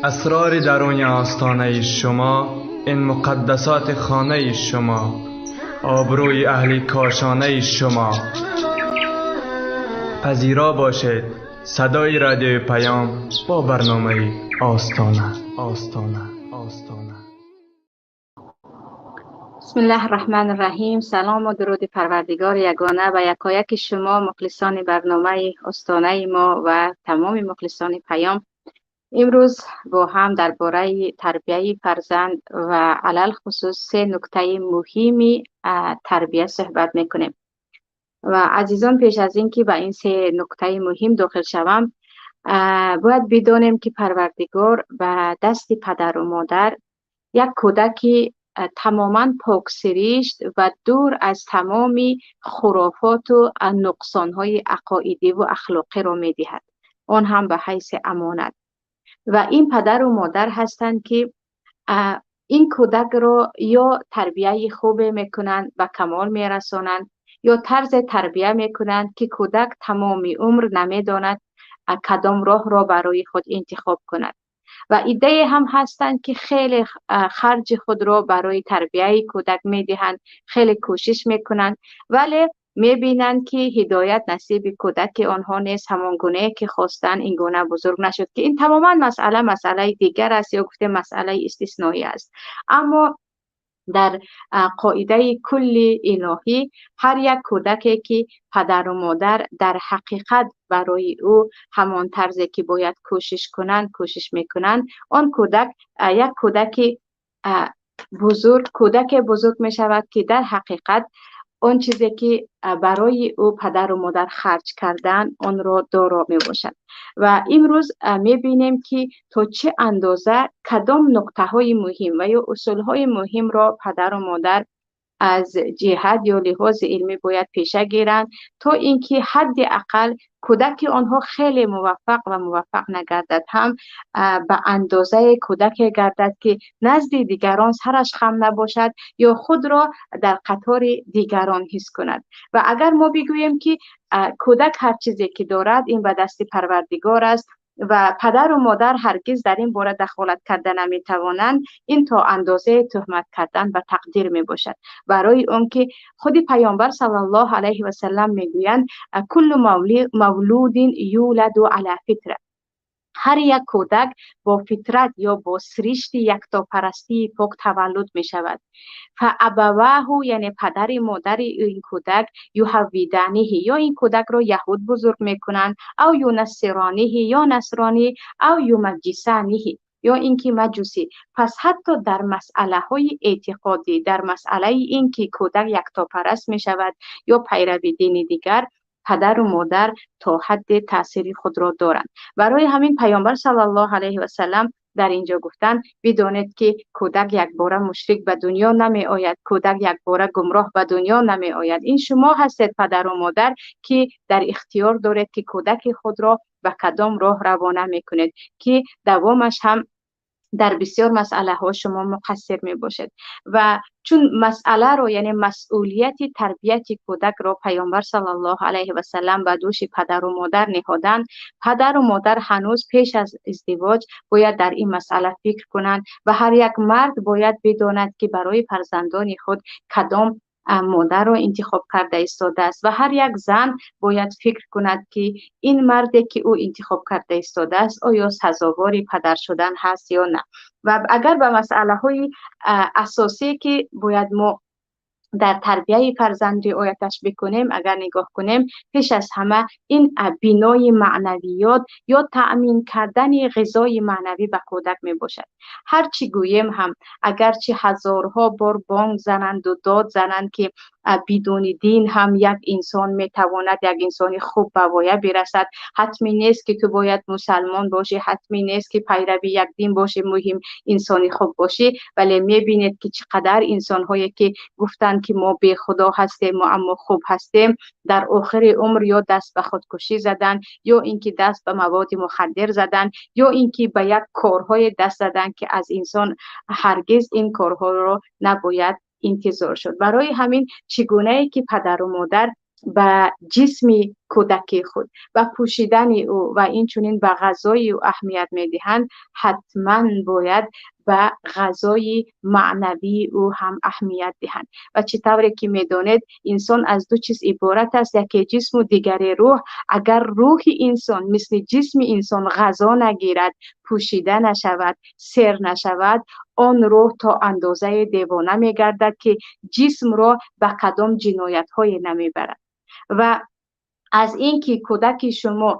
اسرار درون آستانه شما، این مقدسات خانه شما، آبروی اهل کاشانه شما. پذیرا باشید صدای رادیو پیام با برنامه آستانه. آستانه. آستانه. بسم الله الرحمن الرحیم. سلام و درود پروردگار یگانه و یکایک شما مخلصان برنامه آستانه ما و تمام مخلصان پیام. امروز با هم درباره تربیه فرزند و علل خصوص سه نکته مهمی تربیه صحبت میکنیم. و عزیزان پیش از اینکه به این سه نکته مهم داخل شوم، باید بدانیم که پروردگار به دست پدر و مادر یک کودکی تماما پاک سرشت و دور از تمام خرافات و نقصان‌های عقایدی و اخلاقی را می‌دهد، آن هم به حیث امانت. و این پدر و مادر هستند که این کودک را یا تربیه خوب میکنند، به کمال میرسانند، یا طرز تربیه میکنند که کودک تمام عمر نمیداند کدام راه را برای خود انتخاب کند. و ایده هم هستند که خیلی خرج خود را برای تربیه کودک میدهند، خیلی کوشش میکنند، ولی میبینند که هدایت نصیب کودک آنها نیست، همان گونه که خواستن این گونه بزرگ نشد، که این تماما مسئله دیگر است یا گفته مسئله استثنایی است. اما در قاعده کل الهی هر یک کودکی که پدر و مادر در حقیقت برای او همان طرزی که باید کوشش کنند کوشش میکنند، آن کودک یک کودک بزرگ، کودک بزرگ میشود که در حقیقت آن چیزی که برای او پدر و مادر خرج کردن آن را دارا می باشد. و امروز می بینیم که تا چه اندازه کدام نکته های مهم و یا اصول های مهم را پدر و مادر از جهت یا لحاظ علمی باید پیشه گیرند تا اینکه حد اقل کودک آنها خیلی موفق و موفق نگردد، هم به اندازه کودک گردد که نزد دیگران سرش خم نباشد یا خود را در قطار دیگران حس کند. و اگر ما بگوییم که کودک هر چیزی که دارد این به دست پروردگار است و پدر و مادر هرگز در این باره دخالت کرده نمیتوانند، این تا اندازه تهمت کردن و تقدیر می باشد. برای آنکه خود پیامبر صلی الله علیه و سلم میگویند کل مولود یولد علی فطره، هر یک کودک با فطرت یا با سرشت یکتاپرستی پاک تولد می شود. فابواه یعنی پدر مادر این کودک، یهودانه یا این کودک را یهود بزرگ می کنند، او ینصرانه یا نصرانی، او یمجسانه یا اینکه مجوسی. پس حتی در مسئله های اعتقادی، در مسئله اینکه کودک یکتاپرست می شود یا پیرو دین دیگر، پدر و مادر تا حد تاثیر خود را دارند. برای همین پیامبر صلی الله علیه و سلم در اینجا گفتند بدانید که کودک یک باره مشرک به دنیا نمی آید، کودک یک باره گمراه به دنیا نمی آید. این شما هستید پدر و مادر که در اختیار دارید که کودک خود را به کدام راه روانه می کنید، که دوامش هم در بسیار مسئله ها شما مقصر می باشد. و چون مسئله رو یعنی مسئولیت تربیت کودک را پیامبر صلی الله علیه و سلم به دوش پدر و مادر نهادند، پدر و مادر هنوز پیش از ازدواج باید در این مسئله فکر کنند و هر یک مرد باید بداند که برای فرزندان خود کدام مادر را انتخاب کرده ایستاده است و هر یک زن باید فکر کند که این مردی که او انتخاب کرده ایستاده است آیا سزاوار پدر شدن هست یا نه. و اگر به مسئله های اساسی که باید ما در تربیه فرزند رعایتش بکنیم اگر نگاه کنیم، پیش از همه این بینای معنویات یا تأمین کردن غذای معنوی به کودک می باشد. هرچی گوییم هم اگرچه هزارها بار بانگ زنند و داد زنند که بدون دین هم یک انسان می تواند یک انسان خوب به وایه برسد، حتمی نیست که تو باید مسلمان باشی، حتمی نیست که پیروی یک دین باشی، مهم انسان خوب باشی. ولی می بینید که چقدر انسان هایی که گفتند که ما به خدا هستیم ما اما خوب هستیم، در آخر عمر یا دست به خودکشی زدن، یا اینکه دست به مواد مخدر زدن، یا اینکه به یک کارهای دست زدن که از انسان هرگز این کارها را نباید انتظار شد. برای همین چگونه ای که پدر و مادر به جسم кӯдаки худ, ба пӯшидани ӯ ва инчунин ба ғазои ӯ аҳамият медиҳанд, ҳатман бояд ба ғазои маънавии ӯ ҳам аҳамият диҳанд. Ва чӣ тавре ки медонед, инсон аз ду чиз иборат аст: яке ҷисму дигаре рӯҳ. Агар рӯҳи инсон мисли ҷисми инсон ғазо нагирад, пӯшида нашавад, сер нашавад, он рӯҳ то андозаи девона мегардад, ки ҷисмро ба кадом ҷиноятҳое намебарад. Ва аз ин ки кӯдаки шумо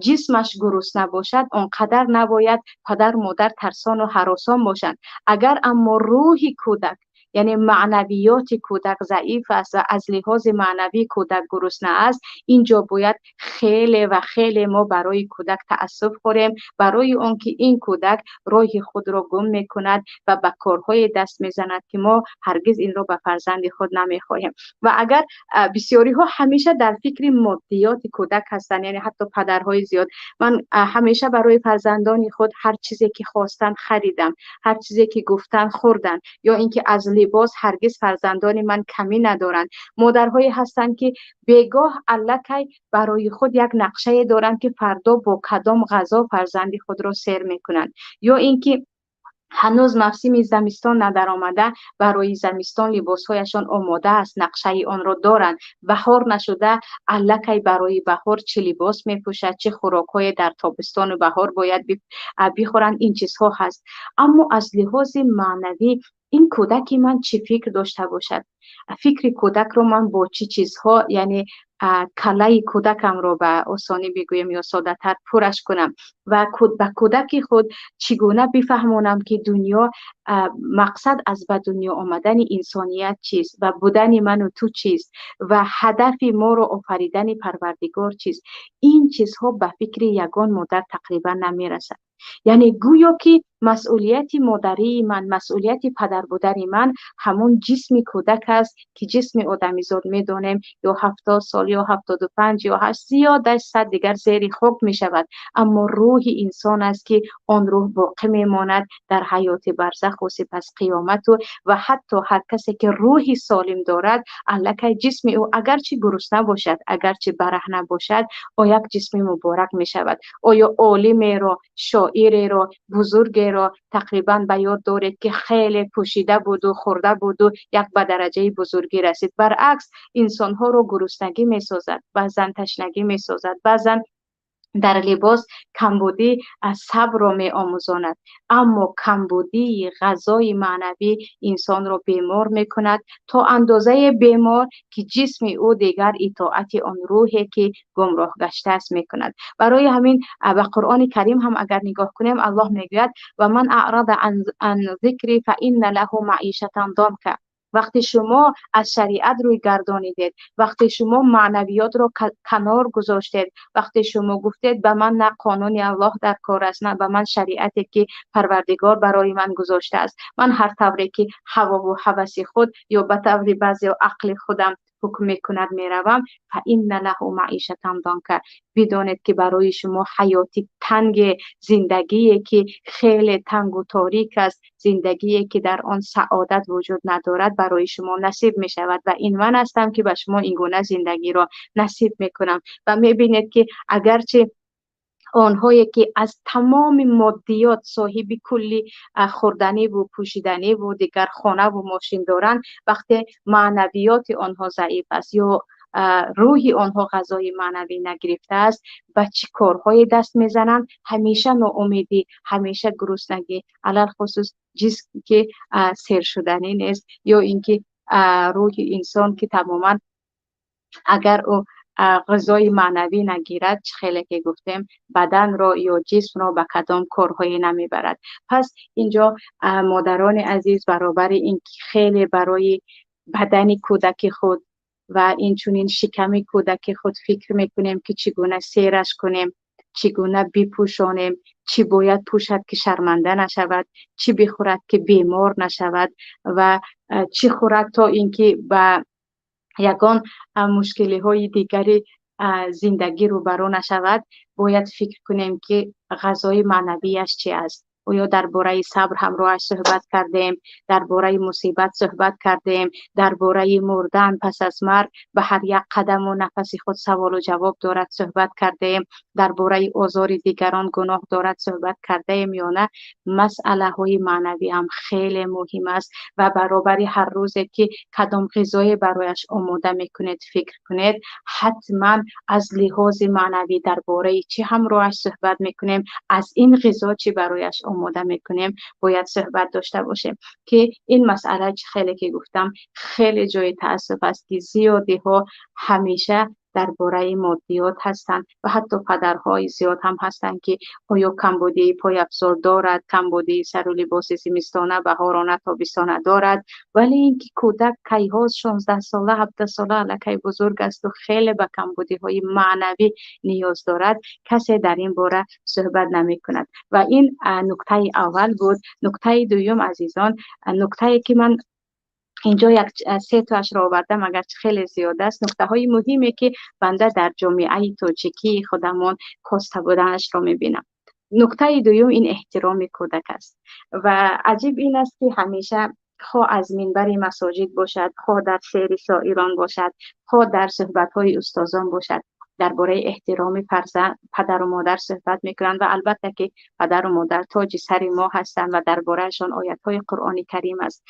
ҷисмаш гурусна бошад, он қадар набояд падару модар тарсону ҳаросон бошанд. Агар аммо рӯҳи кӯдак, яъне маънавиёти кӯдак заиф аст ва аз лиҳози маънавӣ кӯдак гурусна аст, инҷо бояд хеле ва хеле мо барои кӯдак таассуф хӯрем, барои он ки ин кӯдак роҳи худро гум мекунад ва ба корҳое даст мезанад, ки мо ҳаргиз инро ба фарзанди худ намехоҳем. Ва агар бисёриҳо ҳамеша дар фикри моддиёти кӯдак ҳастанд, яъне ҳатто падарҳои зиёд, ман ҳамеша барои фарзандони худ ҳар чизе ки хостанд харидам, ҳар чизе ки гуфтанд хӯрданд, ё инки аз либос ҳаргиз фарзандони ман камӣ надоранд. Модарҳое ҳастанд, ки бегоҳ аллакай барои худ як нақшае доранд, ки фардо бо кадом ғазо фарзанди худро сер мекунанд, ё инки ҳанӯз мавсими замистон надаромада, барои замистон либосҳояшон омода аст, нақшаи онро доранд. Баҳор нашуда, аллакай барои баҳор чӣ либос мепӯшад, чӣ хӯрокҳое дар тобистону баҳор бояд бихӯранд, ин чизҳо ҳаст. Аммо аз лиҳози маънавӣ ин кӯдаки ман чӣ фикр дошта бошад? Фикри кӯдакро ман бо чӣ чизҳо, яъне каллаи кӯдакамро ба осонӣ бигӯем ё соддатар пураш кунам ва ба кӯдаки худ чӣ гуна бифаҳмонам, ки дунё, мақсад аз ба дунё омадани инсоният чист ва будани ману ту чист ва ҳадафи моро офаридани Парвардигор чист. Ин чизҳо ба фикри ягон модар тақрибан намерасад. Яъне гӯё ки масъулияти модарии ман, масъулияти падар будани ман ҳамон ҷисми кӯдак аст, ки ҷисми одамизод медонем ё 70 сол ё 75 ё 8, зиёдаш 100, дигар зери хок мешавад. Аммо рӯҳи инсон аст, ки он рӯҳ боқӣ мемонад дар ҳаёти барзаху сипас қиёмату. Ва ҳатто ҳар касе ки рӯҳи солим дорад, аллакай ҷисми ӯ агарчи гурусна бошад, агарчи бараҳна бошад, о як ҷисми муборак мешавад. Оё олимеро, шоиреро, бузургеро тақрибан ба ёд доред, ки хеле пӯшида буду хӯрда буду як ба дараҷаи бузургӣ расид? Баръакс, инсонҳоро гуруснагӣ месозад, баъзан ташнагӣ месозад, баъзан дар либос камбудӣ сабрро меомӯзонад, аммо камбудии ғазои маънавӣ инсонро бемор мекунад, то андозаи бемор, ки ҷисми ӯ дигар итоати он рӯҳе, ки гумроҳ гаштааст, мекунад. Барои ҳамин ба Қуръони Карим ҳам агар нигоҳ кунем, Аллоҳ мегӯяд: «Ва ман аърада ан зикри фа инна лаҳу маишатан донка». Вақте шумо аз шариат рӯй гардонидед, вақте шумо маънавиётро канор гузоштед, вақте шумо гуфтед: «Ба ман на қонуни Аллоҳ дар кор аст, на ба ман шариате, ки Парвардигор барои ман гузоштааст, ман ҳар тавре ки ҳавову ҳаваси худ ё ба таври баъзе ақли худам ҳукм мекунад меравам», фа инна лаҳу маишатан донка, бидонед, ки барои шумо ҳаёти танге, зиндагие, ки хеле тангу торик аст, зиндагие, ки дар он саодат вуҷуд надорад, барои шумо насиб мешавад. Ва ин ман ҳастам, ки ба шумо ин гуна зиндагиро насиб мекунам. Ва мебинед, ки агарчи онҳое, ки аз тамоми моддиёт соҳиби кулли хӯрданиву пӯшиданиву дигар хонаву мошин доранд, вақте маънавиёти онҳо заиф аст ё рӯҳи онҳо ғазои маънавӣ нагирифтааст, ба чӣ корҳое даст мезананд? Ҳамеша ноумедӣ, ҳамеша гуруснагӣ, алалхусус ҷисм, ки сершуданӣ нест, ё ин ки рӯҳи инсон, ки тамоман агар ӯ ғизои маънавӣ нагирад, чӣ хеле ки гуфтем, баданро ё ҷисмро ба кадом корҳое намебарад. Пас инҷо, модарони азиз, баробари ин ки хеле барои бадани кӯдаки худ ва инчунин шиками кӯдаки худ фикр мекунем, ки чӣ гуна сераш кунем, чӣ гуна бипӯшонем, чӣ бояд пӯшад, ки шарманда нашавад, чӣ бихӯрад, ки бемор нашавад, ва чӣ хӯрад, то ин ки ба ягон мушкилиҳои дигари зиндагӣ рӯбарӯ нашавад, бояд фикр кунем, ки ғазои маънавияш чи аст. Оё дар бораи сабр ҳамроҳаш суҳбат кардем, дар бораи мусибат суҳбат кардем, дар бораи мурдан пас аз марг ба ҳар як қадаму нафаси худ саволу ҷавоб дорад суҳбат кардем, дар бораи озори дигарон гуноҳ дорад суҳбат кардаем ё на? Масъалаҳои маънавӣ ҳам хеле муҳим аст ва баробари ҳар рӯзе ки кадом ғизое барояш омода мекунед фикр кунед, ҳатман аз лиҳози маънавӣ дар бораи чӣ ҳамроҳаш суҳбат мекунем, аз ин ғизо чӣ барояш омода мекунем, бояд суҳбат дошта бошем, ки ин масъала чӣ хеле ки гуфтам хеле ҷои таассуф аст ки зиёдиҳо ҳамеша дар бораи моддиёт ҳастанд ва ҳатто падарҳои зиёд ҳам ҳастанд ки оё камбудии пойафзол дорад, камбудии сару либоси зимистона, баҳорона, тобистона дорад, вале инки кӯдак кайҳо 16 сола, 17 сола аллакай бузург аст ва хеле ба камбудиҳои маънавӣ ниёз дорад, касе дар ин бора суҳбат намекунад. Ва ин нуктаи аввал буд. Нуктаи дуюм, азизон, нуктае ки ман инҷо як се тоашро овардам, агарчи хеле зиёд аст, нуктаҳои муҳиме ки банда дар ҷомеаи тоҷикии худамон коста буданашро мебинам. Нуктаи дуюм ин эҳтироми кӯдак аст ва аҷиб ин аст ки ҳамеша хоҳ аз минбари масоҷид бошад, хоҳ дар шеъри шоирон бошад, хоҳ дар суҳбатҳои устозон бошад, дар бораи эҳтироми фарзанд, падару модар суҳбат мекунанд ва албатта ки падару модар тоҷи сари мо ҳастанд ва дар бораашон оятҳои Қуръони Карим аст.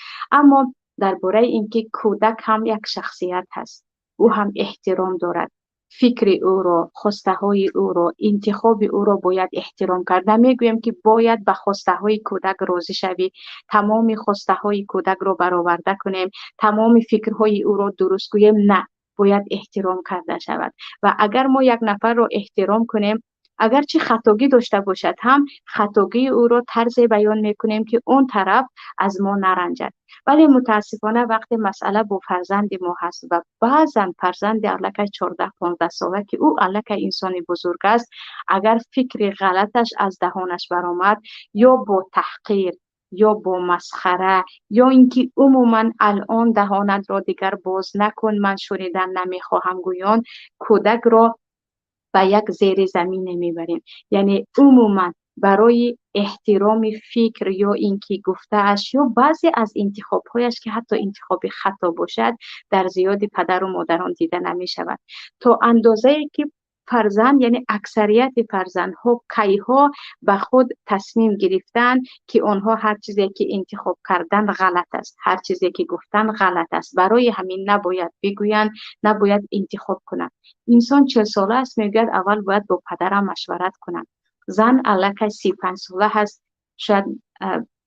Аммо дар бораи инки кӯдак ҳам як шахсият ҳаст, ӯ ҳам эҳтиром дорад, фикри ӯро, хостаҳои ӯро, интихоби ӯро бояд эҳтиром кард. Намегӯем ки бояд ба хостаҳои кӯдак розӣ шавӣ, тамоми хостаҳои кӯдакро бароварда кунем, тамоми фикрҳои ӯро дуруст гӯем. На, бояд эҳтиром карда шавад. Ва агар мо як нафарро эҳтиром кунем, агарчи хатогӣ дошта бошад ҳам, хатогии ӯро тарзе баён мекунем ки он тараф аз мо наранҷад. Вале мутаассифона вақте масъала бо фарзанди мо ҳаст ва баъзан фарзанди аллакай 14-15 сола ки ӯ аллакай инсони бузург аст, агар фикри ғалаташ аз даҳонаш баромад, ё бо таҳқир, ё бо масхара, ё ин ки умуман алон даҳонатро дигар боз накун, ман шунидан намехоҳам гӯён, кӯдакро ба як зери замине мебарем. Яъне умуман барои эҳтироми фикр ё ин ки гуфтааш ё баъзе аз интихобҳояш ки ҳатто интихоби хато бошад, дар зиёди падару модарон дида намешавад. То андозае ки фарзанд, яъне аксарияти фарзандҳо кайҳо ба худ тасмим гирифтанд ки онҳо ҳар чизе ки интихоб кардан ғалат аст, ҳар чизе ки гуфтан ғалат аст, барои ҳамин набояд бигӯянд, набояд интихоб кунанд. Инсон 40 сола аст, мегӯяд аввал бояд бо падарам машварат кунам. Зан аллакай 35 сола ҳаст, шояд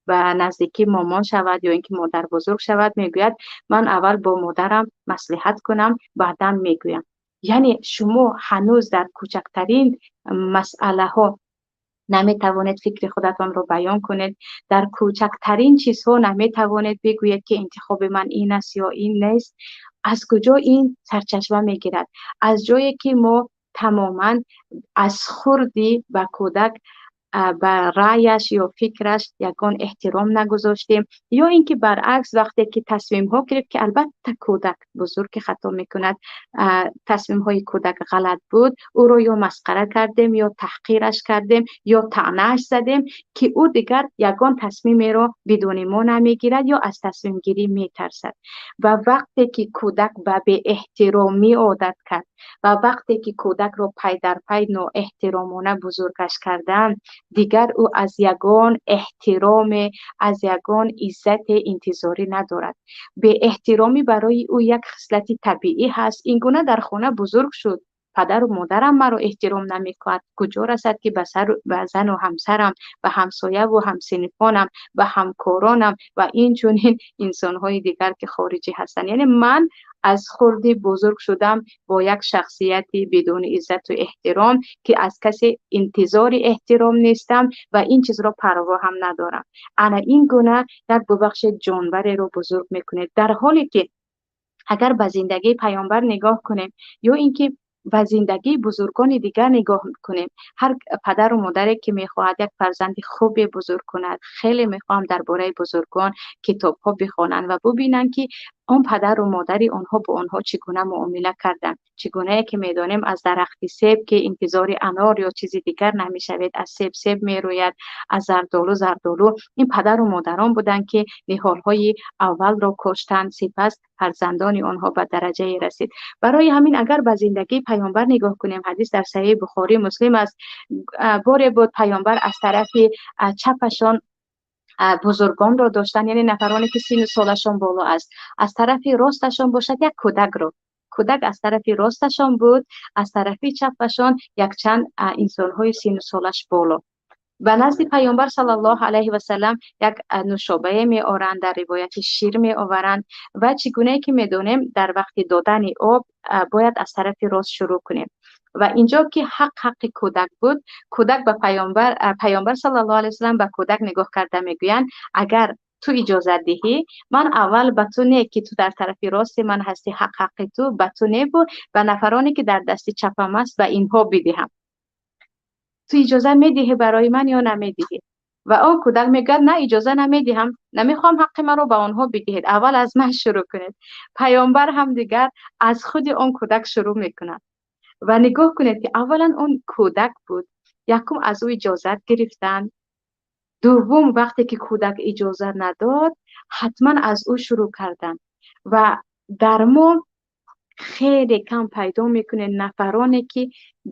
ба наздикӣ момон шавад ё ин ки модар бузург шавад, мегӯяд ман аввал бо модарам маслиҳат кунам, баъдан мегӯям. Яъне шумо ҳанӯз дар кӯчактарин масъалаҳо наметавонед фикри худатонро баён кунед, дар кӯчактарин чизҳо наметавонед бигӯед ки интихоби ман ин аст ё ин нест. Аз куҷо ин сарчашма мегирад? Аз ҷое ки мо тамоман аз хурдӣ ба кӯдак, ба раъяш ё фикраш ягон эҳтиром нагузоштем, ё ин ки баръакс вақте ки тасмимҳо гирифт, ки албатта кӯдак бузург ки хато мекунад, тасмимҳои кӯдак ғалат буд, ӯро ё масхара кардем, ё таҳқираш кардем, ё таънааш задем, ки ӯ дигар ягон тасмимеро бидуни мо намегирад ё аз тасмимгирӣ метарсад. Ва вақте ки кӯдак ба беэҳтиромӣ одат кард ва вақте ки кӯдакро пай дар пай ноэҳтиромона бузургаш карданд, дигар ӯ аз ягон эҳтироме, аз ягон иззате интизорӣ надорад. Беэҳтиромӣ барои ӯ як хислати табиӣ ҳаст. Ин гуна дар хона бузург шуд, падару модарам маро эҳтиром намекунад, куҷо расад ки ба зану ҳамсарам, ба ҳамсояву ҳамсинфонам, ба ҳамкоронам ва инчунин инсонҳои дигар ки хориҷӣ ҳастанд. Яъне ман аз хурдӣ бузург шудам бо як шахсияти бидуни иззату эҳтиром, ки аз касе интизори эҳтиром нестам ва ин чизро парво ҳам надорам. Ана ин гуна як бубахшед ҷонвареро бузург мекунед, дар ҳоле ки агар ба зиндагии паёмбар нигоҳ кунем ё ин ки ба зиндагии бузургони дигар нигоҳ кунем, ҳар падару модаре ки мехоҳад як фарзанди хубе бузург кунад, хеле мехоҳам дар бораи бузургон китобҳо бихонанд ва бубинанд ки Он падару модари онҳо бо онҳо чӣ гуна муомила карданд? Чӣ гунае ки медонем, аз дарахти себ ки интизори анор ё чизи дигар намешавед, аз себ себ мерӯяд, аз зардолу зардолу. Ин падару модарон буданд, ки ниҳолҳои аввалро коштанд, сипас фарзандони онҳо ба дараҷае расид. Барои ҳамин, агар ба зиндагии паёмбар нигоҳ кунем, ҳадис дар Саҳеҳи Бухорӣ, Муслим аст. Боре буд, паёмбар аз тарафи чапашон бузургонро доштанд, яъне нафароне ки сину солашон боло аст, аз тарафи росташон бошад як кӯдакро. Кӯдак аз тарафи росташон буд, аз тарафи чапашон якчанд инсонҳои сину солаш боло. Ба назди паёмбар саллаллоҳу алайҳи васаллам як нӯшобае меоранд, дар ривояти шир меоваранд. Ва чӣ гунае ки медонем, дар вақти додани об бояд аз тарафи рост шурӯъ кунем. Ва инҷо ки ҳақ ҳаққи кӯдак буд, кӯдак ба паёмбар, паёмбар саллаллоҳу алайҳи васаллам ба кӯдак нигоҳ карда мегӯянд: «Агар ту иҷозат диҳӣ, ман аввал ба ту не, ки ту дар тарафи рости ман ҳастӣ, ҳақ ҳаққи ту, ба ту небу ба нафароне ки дар дасти чапам аст, ба инҳо бидиҳам. Ту иҷоза медиҳӣ барои ман ё намедиҳӣ?» Ва он кӯдак мегӯяд: «На, иҷоза намедиҳам, намехоҳам ҳаққи маро ба онҳо бидиҳед, аввал аз ман шурӯъ кунед». Паёмбар ҳам дигар аз худи он кӯдак шурӯъ мекунад. Ва нигоҳ кунед, ки аввалан он кӯдак буд, якум аз ӯ иҷозат гирифтанд, дуввум, вақте ки кӯдак иҷозат надод, ҳатман аз ӯ шурӯъ карданд. Ва дар мо хеле кам пайдо мекунед нафароне ки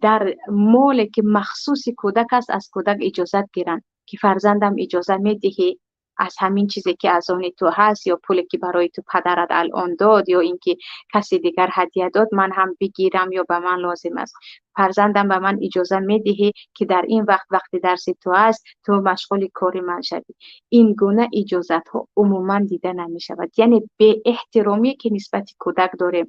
дар моле ки махсуси кӯдак аст, аз кӯдак иҷозат гиранд, ки фарзандам, иҷоза медиҳӣ, аз ҳамин чизе ки аз они ту ҳаст, ё пуле ки барои ту падарат алон дод, ё ин ки каси дигар ҳадя дод, ман ҳам бигирам, ё ба ман лозим аст? Фарзандам, ба ман иҷоза медиҳӣ, ки дар ин вақт, вақти дарси ту аст, ту машғули кори ман шавӣ? Ин гуна иҷозатҳо умуман дида намешавад. Яъне беэҳтиромие ки нисбати кӯдак дорем,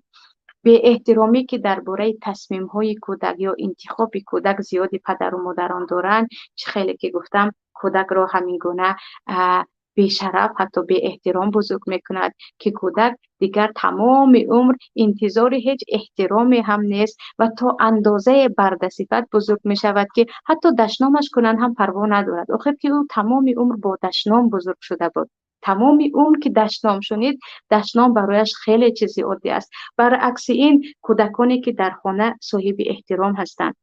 беэҳтиромие ки дар бораи тасмимҳои кӯдак ё интихоби кӯдак зиёди падару модарон доранд, чӣ хеле ки гуфтам, кӯдакро ҳамин гуна бешараф, ҳатто беэҳтиром бузург мекунад, ки кӯдак дигар тамоми умр интизори ҳеҷ эҳтироме ҳам нест ва то андозае бардасифат бузург мешавад, ки ҳатто дашномаш кунанд ҳам парво надорад. Охир ки ӯ тамоми умр бо дашном бузург шуда буд. Тамоми умр ки дашном шунид, дашном барояш хеле чизи оддӣ аст. Баръакси ин, кӯдаконе ки дар хона соҳиби эҳтиром ҳастанд,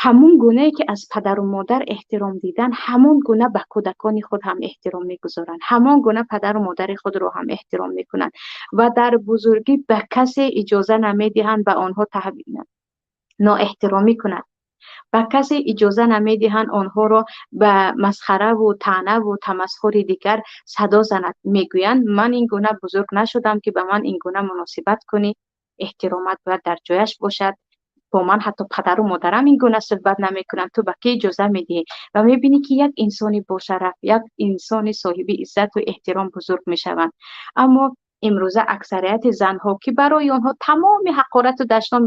ҳамон гунае ки аз падару модар эҳтиром дидан, ҳамон гуна ба кӯдакони худ ҳам эҳтиром мегузоранд, ҳамон гуна падару модари худро ҳам эҳтиром мекунанд ва дар бузургӣ ба касе иҷоза намедиҳанд ба онҳо ноэҳтиромӣ кунад, ба касе иҷоза намедиҳанд онҳоро ба масхараву таънаву тамасхури дигар садо занад. Мегӯянд: «Ман ин гуна бузург нашудам, ки ба ман ин гуна муносибат кунӣ. Эҳтиромат бояд дар ҷояш бошад. Бо ман ҳатто падару модарам ин гуна суҳбат намекунанд, ту ба кӣ иҷоза медиҳӣ?» Ва мебинӣ, ки як инсони бошараф, як инсони соҳиби иззату эҳтиром бузург мешаванд. Аммо имрӯза аксарияти занҳо, ки барои онҳо тамоми ҳақорату дашном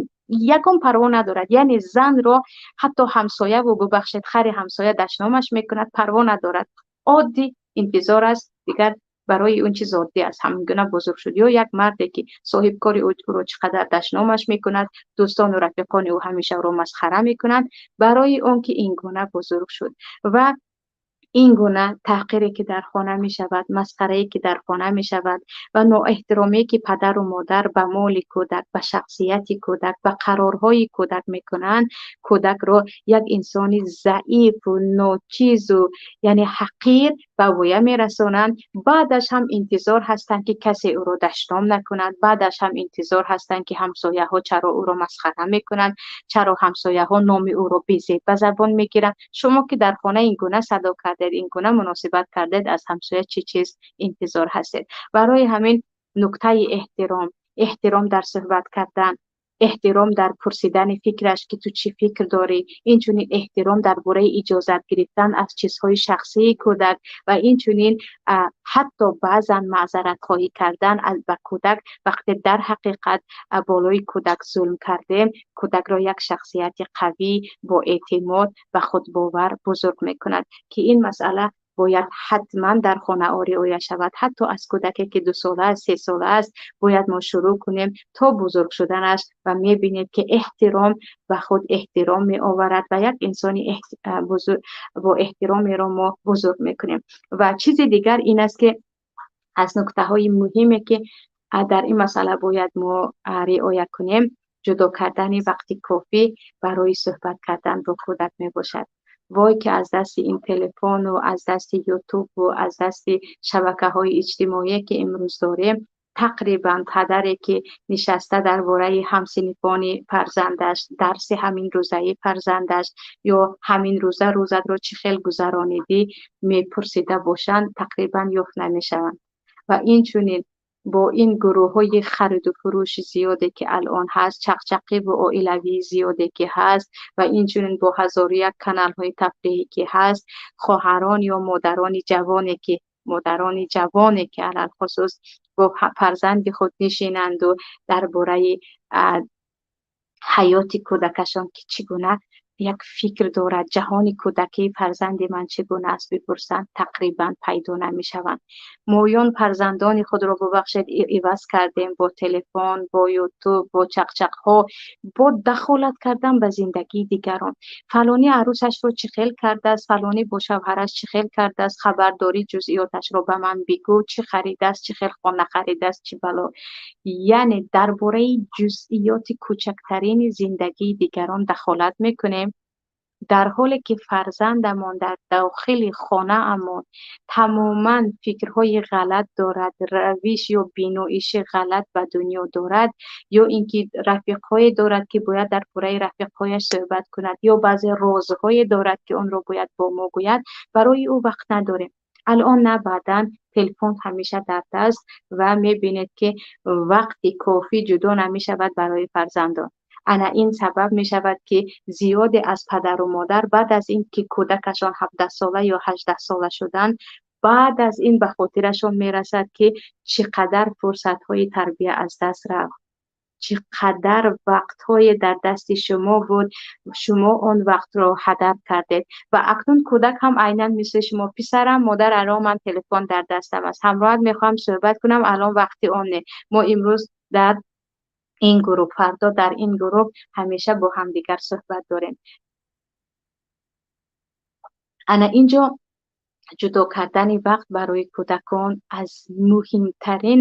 ягон парво надорад, яъне занро ҳатто ҳамсояву, бубахшед, хари ҳамсоя дашномаш мекунад, парво надорад, оддӣ интизор аст, дигар барои он чиз оддӣ аст, ҳамин гуна бузург шуд. Ё як марде ки соҳибкори ӯро чӣ қадар дашномаш мекунад, дӯстону рафиқони ӯ ҳамеша ӯро масхара мекунанд, барои он ки ин гуна бузург шуд. Ва ин гуна таҳқире ки дар хона мешавад, масхарае ки дар хона мешавад ва ноэҳтиромие ки падару модар ба моли кӯдак, ба шахсияти кӯдак, ба қарорҳои кӯдак мекунанд, кӯдакро як инсони заифу ночизу, яъне ҳақир ба воя мерасонанд. Баъдаш ҳам интизор ҳастанд, ки касе ӯро дашном накунад. Баъдаш ҳам интизор ҳастанд, ки ҳамсояҳо чаро ӯро масхара мекунанд, чаро ҳамсояҳо номи ӯро безеб ба забон мегиранд. Шумо ки дар хона ин гуна садо кардед, ин гуна муносибат кардед, аз ҳамсоя чӣ чиз интизор ҳастед? Барои ҳамин нуктаи эҳтиром, эҳтиром дар суҳбат кардан, эҳтиром дар пурсидани фикраш, ки ту чӣ фикр дорӣ, инчунин эҳтиром дар бораи иҷозат гирифтан аз чизҳои шахсии кӯдак ва инчунин ҳатто баъзан маъзаратхоҳӣ кардан ба кӯдак, вақте дар ҳақиқат болои кӯдак зулм кардем, кӯдакро як шахсияти қавӣ, боэътимод ва худбовар бузург мекунад, ки ин масъала бояд ҳатман дар хонаҳо риоя шавад. Ҳатто аз кӯдаке ки 2 сола аст, 3 сола аст, бояд мо шурӯъ кунем то бузург шуданаш. Ва мебинед, ки эҳтиром ба худ эҳтиром меоварад ва як инсони бо эҳтиромеро мо бузург мекунем. Ва чизи дигар ин аст, ки аз нуктаҳои муҳиме ки Дар ин масъала бояд мо риоя кунем, ҷудо кардани вақти кофӣ барои суҳбат кардан бо кӯдак мебошад. Вой, ки аз дасти ин телефону аз дасти Ютубу аз дасти шабакаҳои иҷтимоие, ки имрӯз дорем, тақрибан падаре, ки нишаста дар бораи ҳамсинфони фарзандаш, дарси ҳамин рӯзаи фарзандаш ё ҳамин рӯза рӯзатро чӣ хел гузаронидӣ мепурсида бошанд, тақрибан ёфт намешаванд. Ва инчунин бо ин гурӯҳҳои хариду фурӯши зиёде, ки алон ҳаст, чақчақиву оилавии зиёде, ки ҳаст, ва инчунин бо ҳазору як каналҳои тафриҳӣ, ки ҳаст, хоҳарон ё модарони ҷавоне, ки алалхусус бо фарзанди худ нишинанду дар бораи ҳаёти кӯдакашон, ки чӣ гуна як фикр дорад, ҷаҳони кӯдакии фарзанди ман чӣ гуна аст, бипурсанд, тақрибан пайдо намешаванд. Моён фарзандони худро, бубахшед, иваз кардем бо телефон, бо Ютуб, бо чақчақҳо, бо дахолат кардан ба зиндагии дигарон. Фалонӣ арӯсашро чӣ хел кардааст, фалонӣ бо шавҳараш чӣ хел кардааст, хабардорӣ, ҷузъиёташро ба ман бигӯ, чӣ харидааст, чӣ хел хона харидааст, чӣ бало. Яъне дар бораи ҷузъиёти кӯчактарини зиндагии дигарон дахолат мекунем, дар ҳоле ки фарзандамон дар дохили хонаамон тамоман фикрҳои ғалат дорад, равиш ё биноиши ғалат ба дунё дорад, ё ин ки рафиқҳое дорад, ки бояд дар бораи рафиқҳояш суҳбат кунад, ё баъзе розҳое дорад, ки онро бояд бо мо гӯяд, барои ӯ вақт надорем. Алон на, баъдан телефон ҳамеша дар даст ва мебинед, ки вақти кофӣ ҷудо намешавад барои фарзандон. Ана ин сабаб мешавад, ки зиёде аз падару модар баъд аз ин ки кӯдакашон 17-сола ё 18-сола шуданд, баъд аз ин ба хотирашон мерасад, ки чӣ қадар фурсатҳои тарбия аз даст рафт, чӣ қадар вақтҳое дар дасти шумо буд, шумо он вақтро ҳадар кардед. Ва акнун кӯдак ҳам айнан мисли шумо: «Писарам, модар, алон ман телефон дар дастам аст, ҳамроҳат мехоҳам суҳбат кунам, алон вақти он не. Мо имрӯз дар ин гурӯҳ, фардо дар ин гурӯҳ, ҳамеша бо ҳамдигар суҳбат дорем». Ана инҷо ҷудо кардани вақт барои кӯдакон аз муҳимтарин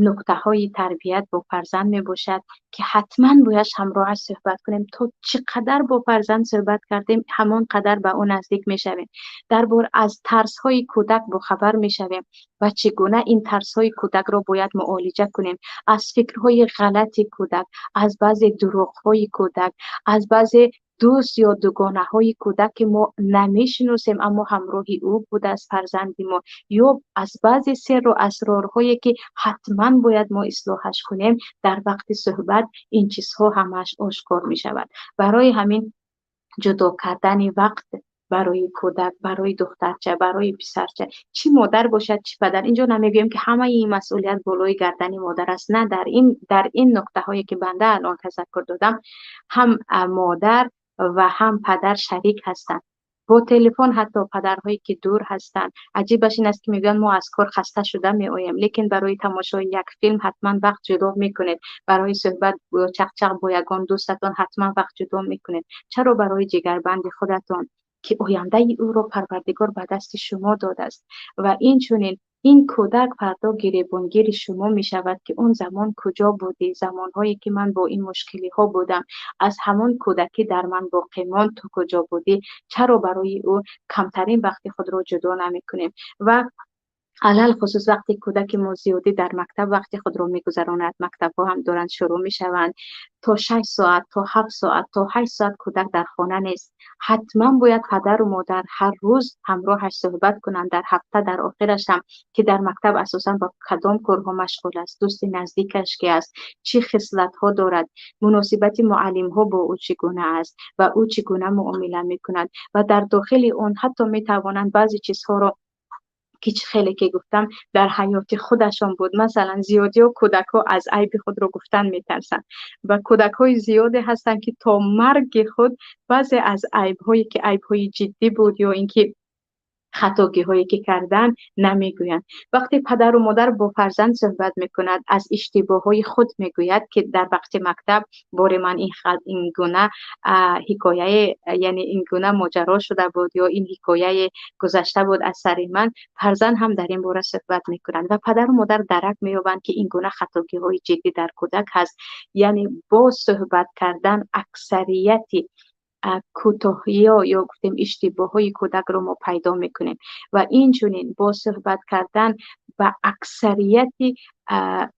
нуқтаҳои тарбият бо фарзанд мебошад, ки ҳатман бояд ҳамроҳаш суҳбат кунем. То чӣ қадар бо фарзанд суҳбат кардем, ҳамон қадар ба ӯ наздик мешавем, дар бор аз тарсҳои кӯдак бохабар мешавем ва чӣ гуна ин тарсҳои кӯдакро бояд муолиҷа кунем, аз фикрҳои ғалати кӯдак, аз баъзе дурӯғҳои кӯдак, аз баъзе дӯст ё дугонаҳои кӯдак, ки мо намешиносем, аммо ҳамроҳи ӯ будааст фарзанди мо, ё аз баъзе сирру асрорҳое, ки ҳатман бояд мо ислоҳаш кунем. Дар вақти суҳбат ин чизҳо ҳамааш ошкор мешавад. Барои ҳамин ҷудо кардани вақт барои кӯдак, барои духтарча, барои писарча, чӣ модар бошад, чӣ падар. Инҷо намегӯем, ки ҳамаи ин масъулият болои гардани модар аст. На, дар ин нуқтаҳое, ки банда алон тазаккур додам, ҳам модар ва ҳам падар шарик ҳастанд. Бо телефон ҳатто падарҳое, ки дур ҳастанд, аҷибаш ин аст, ки мегӯянд: «Мо аз кор хаста шуда меоем», лекин барои тамошои як филм ҳатман вақт ҷудо мекунед, барои суҳбат ё чақчақ бо ягон дӯстатон ҳатман вақт ҷудо мекунед. Чаро барои ҷигарбанди худатон, ки ояндаи ӯро Парвардигор ба дасти шумо додааст? Ва инчунин ин кӯдак фардо гиребонгири шумо мешавад, ки он замон куҷо будӣ, замонҳое ки ман бо ин мушкилиҳо будам, аз ҳамон кӯдакӣ дар ман боқӣ монд, ту куҷо будӣ? Чаро барои ӯ камтарин вақти худро ҷудо намекунем? Ва алалхусус вақте кӯдаки мо зиёдӣ дар мактаб вақти худро мегузаронад, мактабҳо ҳам доранд шурӯъ мешаванд, то 6 соат, то 7 соат, то 8 соат кӯдак дар хона нест. Ҳатман бояд падару модар ҳар рӯз ҳамроҳаш суҳбат кунанд, дар ҳафта дар охираш ҳам, ки дар мактаб асосан ба кадом корҳо машғул аст, дӯсти наздикаш ки аст, чӣ хислатҳо дорад, муносибати муаллимҳо бо ӯ чӣ гуна аст ва ӯ чӣ гуна муомила мекунад. Ва дар дохили он ҳатто метавонанд баъзе чизҳоро, ки чӣ хеле ки гуфтам, дар ҳаёти худашон буд. Масалан, зиёдиҳо кӯдакҳо аз айби худро гуфтан метарсанд ва кӯдакҳои зиёде ҳастанд, ки то марги худ баъзе аз айбҳое, ки айбҳои ҷиддӣ буд ё ин ки Хатогиҳое ки кардан намегӯянд. Вақте падару модар бо фарзанд суҳбат мекунад, аз иштибоҳҳои худ мегӯяд, ки дар вақти мактаб бори ман ин гуна ҳикояе, яъне ин гуна моҷаро шуда буд ё ин ҳикояе гузашта буд аз сари ман, фарзанд ҳам дар ин бора суҳбат мекунанд ва падару модар дарак меёбанд, ки ин гуна хатогиҳои ҷиддӣ дар кӯдак ҳаст. Яъне бо суҳбат кардан аксарияти кӯтоҳиё ё гуфтем иштибоҳҳои кӯдакро мо пайдо мекунем ва инчунин бо суҳбат кардан ба аксарияти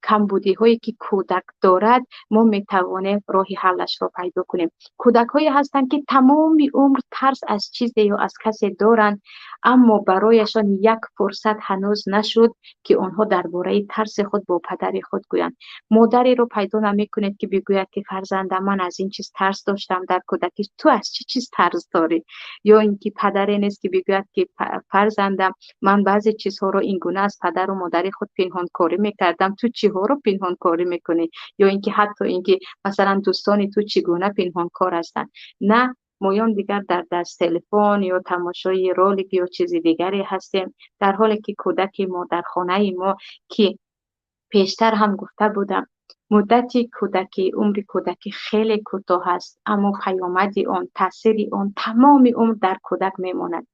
камбудиҳое ки кӯдак дорад, мо метавонем роҳи ҳаллашро пайдо кунем. Кӯдакҳое ҳастанд, ки тамоми умр тарс аз чизе ё аз касе доранд, аммо барояшон як фурсат ҳанӯз нашуд, ки онҳо дар бораи тарси худ бо падари худ гӯянд. Модареро пайдо намекунед, ки бигӯяд, ки фарзандам, ман аз ин чиз тарс доштам дар кӯдакӣ, ту аз чӣ чиз тарс дорӣ? Ё ин ки падаре нест, ки бигӯяд, ки фарзандам, ман баъзе чизҳоро ин гуна аз падару модари худ пинҳонкорӣ мекардам, ту чиҳоро пинҳонкорӣ мекунӣ? Ё ин ки ҳатто ин ки масалан дӯстони ту чӣ гуна пинҳонкор ҳастанд? На, моён дигар дар даст телефон ё тамошои ролик ё чизи дигаре ҳастем, дар ҳоле ки кӯдаки мо дар хонаи мо, ки пештар ҳам гуфта будам, муддати кӯдакӣ, умри кӯдакӣ хеле кӯтоҳ аст, аммо паёмади он, таъсири он тамоми умр дар кӯдак мемонад.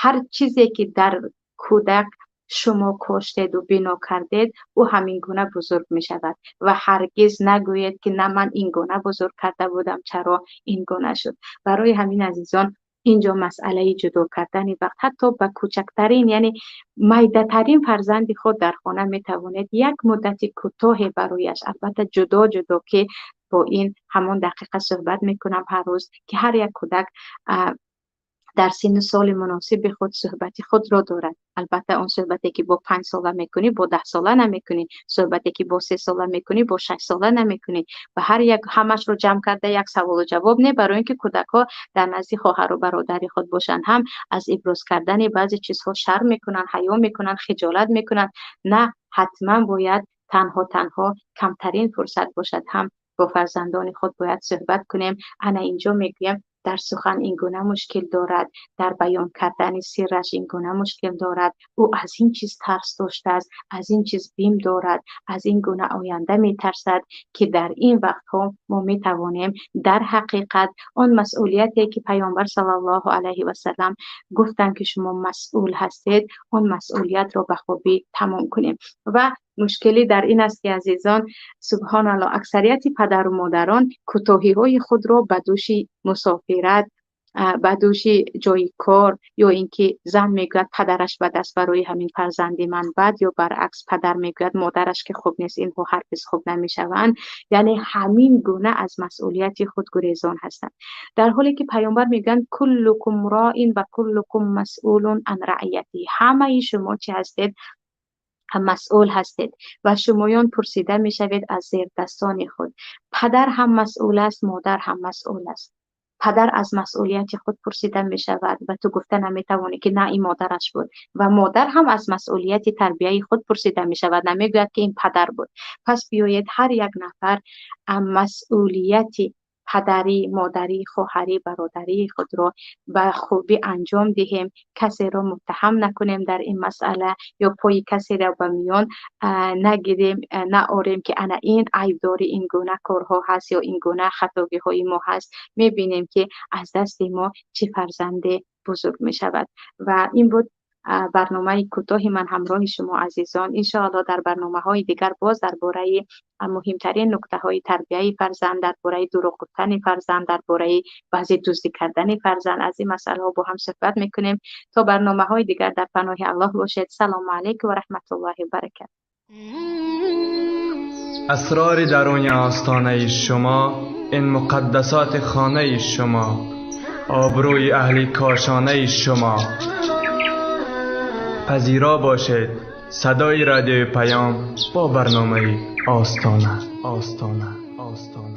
Ҳар чизе ки дар кӯдак шумо коштеду бино кардед, ӯ ҳамин гуна бузург мешавад ва ҳаргиз нагӯед, ки на, ман ин гуна бузург карда будам, чаро ин гуна шуд. Барои ҳамин, азизон, инҷо масъалаи ҷудо кардани вақт ҳатто ба кӯчактарин, яъне майдатарин фарзанди худ дар хона метавонед як муддати кӯтоҳе барояш, албатта ҷудо ҷудо, ки бо ин ҳамон дақиқа суҳбат мекунам ҳар рӯз, ки ҳар як кӯдак дар синну соли муносиби худ суҳбати худро дорад. Албатта, он суҳбате ки бо 5 сола мекунӣ, бо 10 сола намекунӣ, суҳбате ки бо 3 сола мекунӣ, бо 6 сола намекунӣ ва ҳар як ҳамашро ҷамъ карда як саволу ҷавоб не, барои ин ки кӯдакҳо дар назди хоҳару бародари худ бошанд ҳам аз иброз кардани баъзе чизҳо шарм мекунанд, ҳаё мекунанд, хиҷолат мекунанд. На, ҳатман бояд танҳо танҳо камтарин фурсат бошад ҳам бо фарзандони худ бояд суҳбат кунем. Ана инҷо мегӯям, дар сухан ин гуна мушкил дорад, дар баён кардани сирраш ин гуна мушкил дорад, ӯ аз ин чиз тарс доштааст, аз ин чиз бим дорад, аз ин гуна оянда метарсад, ки дар ин вақтҳо мо метавонем дар ҳақиқат он масъулияте ки Паёмбар саллаллоҳу алайҳи васаллам гуфтанд, ки шумо масъул ҳастед, он масъулиятро ба хубӣ тамом кунем. Ва мушкилӣ дар ин аст, ки, азизон, субҳоналлоҳ, аксарияти падару модарон кӯтоҳиҳои худро ба дӯши мусофират, ба дӯши ҷои кор, ё ин ки зан мегӯяд, падараш бад аст, барои ҳамин фарзанди ман бад, ё баръакс, падар мегӯяд, модараш ки хуб нест, инҳо ҳаргиз хуб намешаванд. Яъне ҳамин гуна аз масъулияти худ гурезон ҳастанд, дар ҳоле ки Паёмбар мегӯянд: куллукум роин ва куллукум масъулун ан раъиятиҳ. Ҳамаи шумо чӣ ҳастед? Масъул ҳастед ва шумоён пурсида мешавед аз зердастони худ. Падар ҳам масъул аст, модар ҳам масъул аст. Падар аз масъулияти худ пурсида мешавад ва ту гуфта наметавонӣ, ки на, ин модараш буд, ва модар ҳам аз масъулияти тарбияи худ пурсида мешавад, намегӯяд, ки ин падар буд. Пас биёед, ҳар як нафар масъулияти падарӣ, модарӣ, хоҳарӣ, бародарии худро ба хубӣ анҷом диҳем, касеро муттаҳам накунем дар ин масъала ё пои касеро ба миён нагирем, наорем, ки ана ин айбдори ин гуна корҳо ҳаст ё ин гуна хатогиҳои мо ҳаст. Мебинем, ки аз дасти мо чӣ фарзанде бузург мешавад. Ва ин буд барномаи кӯтоҳи ман ҳамроҳи шумо, азизон. Иншоалло, дар барномаҳои дигар боз дар бораи муҳимтарин нуктаҳои тарбияи фарзанд, дар бораи дурӯғ гуфтани фарзанд, дар бораи баъзе дуздӣ кардани фарзанд, аз ин масъалаҳо бо ҳам суҳбат мекунем. То барномаҳои дигар дар паноҳи Аллоҳ бошед. Салому алайкум ва раҳматуллоҳи баракат. Асрори даруни остонаи шумо, ин муқаддасоти хонаи шумо, обрӯи аҳли кошонаи шумо. Пазиро бошед садои Радиои Паём бо барномаи Остона, Остона.